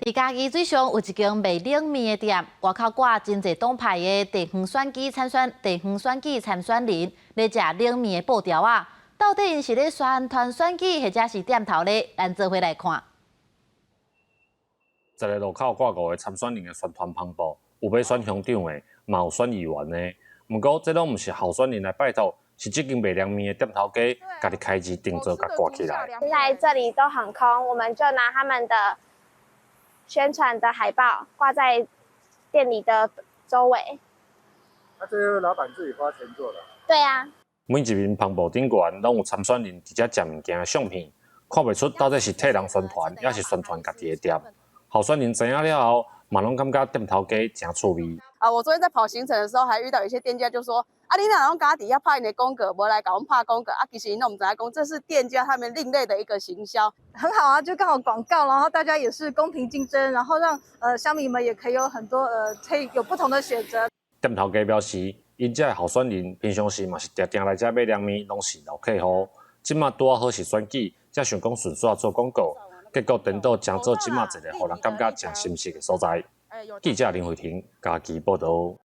佇嘉義水上有一間賣冷麵的店，外口掛真濟黨派的地方選舉參選地方選舉參選人咧食冷麵的布條仔，到底𪜶是咧宣傳選舉，或者是店頭咧？咱做伙來看。一个路口掛五个參選人的宣傳帆布，有欲選鄉長的，嘛有選議員的。毋過這攏毋是候選人來拜託，是這間賣涼麵的店頭家家己開錢訂做共掛起來。現在這裡都很空，我們就拿他們的宣傳的海報掛在店裡的周圍。啊，這是老闆自己花錢做的？對啊。每一面帆布頂懸攏有參選人佇遮食物件的相片，看袂出到底是替人宣傳，抑是宣傳家己的店。候選人知影了後，嘛攏感覺店頭家誠趣味。啊，我昨天在跑行程的時候，還遇到有些店家就說：啊，你哪攏家己遐拍𪜶的廣告，無來共阮拍廣告。啊，其實𪜶攏毋知影講，這是店家他們另類的一個行銷。很好啊，就剛好廣告，然後大家也是公平競爭，然後讓鄉民們也可以有很多可以有不同的選擇。店頭家表示，𪜶遮的候選人平常時嘛是定定來遮買涼麵，攏是老客戶。這馬拄仔好是選舉，才想講順紲做廣告，結果顛倒成做這馬一个予人感覺誠心適的所在。記者林慧婷嘉義報導。